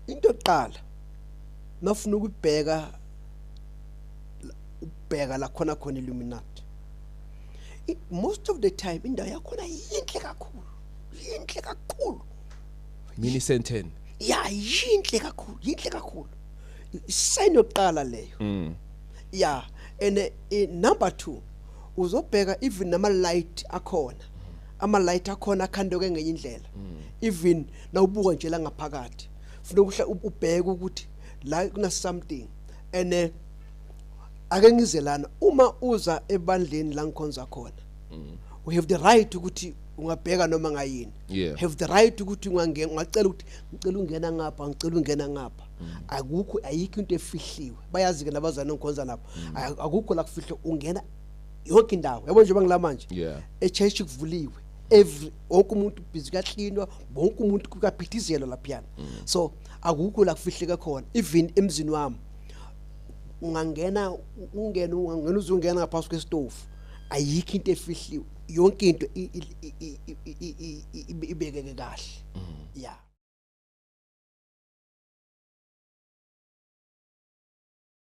Into yokuqala nafuna ukubheka, ubheka la khona khona Illuminati, most of the time indawo yakhona yinhle kakhulu, yinhle kakhulu. Mini Sandton. Ya, yinhle kakhulu, yinhle kakhulu. Sign yokuqala leyo. Ya, and number 2, uzobheka even nama light akhona, ama light akhona akhandeke ngenye indlela. Even nawubuka nje la ngaphakathi, ufuna ukuhla ubheke ukuthi la kuna something. And ake ngize lana, uma uza ebandleni la ngikhonza khona, we have the right ukuthi ungabheka noma ngayini. Have the right ukuthi ungangena, ungacela ukuthi ngicela ungena ngapha, ngicela ungena ngapha. Akukho, ayikho into efihliwe. Bayazi ke nabazana ngikhonza lapho. Akukho la kufihlwe, ungena yonke indawo, yabo, njengoba ngilamanje e-church kuvuliwe, every wonke umuntu busy, kuyaklinwa, wonke umuntu kuyaphithizelwa laphiyana. So akukho la kufihleke khona. Even emzini wami ungangena, ungene, ungangena uzungena ngaphansi kwesitofu, ayikho into efihliwe, yonke into ibekeke kahle, yeah.